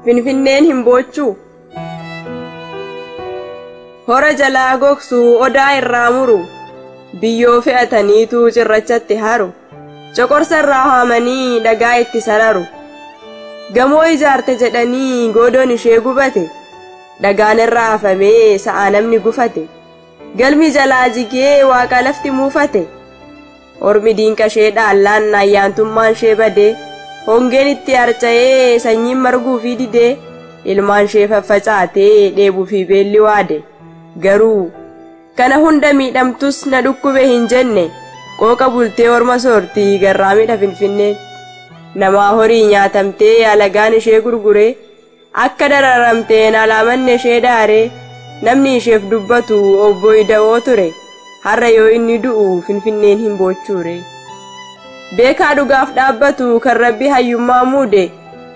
Finfinneen hin boochuu? Hora jalaa gogsuu, odaa irraa muru, biyyoo fe'ataniitu cirrachatti haru, coqorsa irraa haamanii dhagaa itti sararu. Gamoo ijaarte jedhanii goodoon ishee gubate, dhagaan irraa hafamee sa'a namni gufate, galmi jalaa jigee waaqa lafti muufate. Ormi diinqa ishee dhaallaan ayyaantummaan ishee badee, hongeen itti harca'ee sanyiin marguu fi didee, ilmaan ishee faffacaatee dheebuu fi beelli waade. Garuu kana hunda miidhamtus na dhukkube hin jenne, qooqa bultee orma soortii garraamidha Finfinneen. Namaa horii nyaatamtee alagaan ishee gurguree, akka dararamteen alaamanne ishee daaree, namni isheef dubbatu obbo Ida'oo ture. Har'a yoo inni du'u Finfinneen hin boochuure. Beekaa dhugaaf dhaabbatu kan Rabbi hayyummaa muude,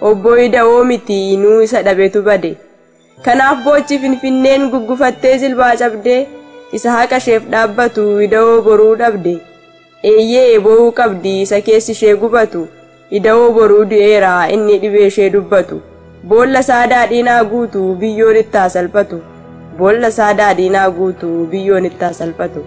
obbo Ida'oo miti nuu isa dhabetu bade. Kanaaf boochi Finfinneen guggufattee jilbaa cabdee, isa haqa isheef dhaabbatu Ida'oo Boruu dhabde. Eeyyee, boo'uu qabdi isa keessi ishee gubatu, Ida'oo Boruu du'eera inni dhibee ishee dubbatu. Boolla isaa daadhiinaa guutu biyyoon itti haa salphatu. Boolla isaa daadhiinaa guutu biyyoon itti haa salphatu.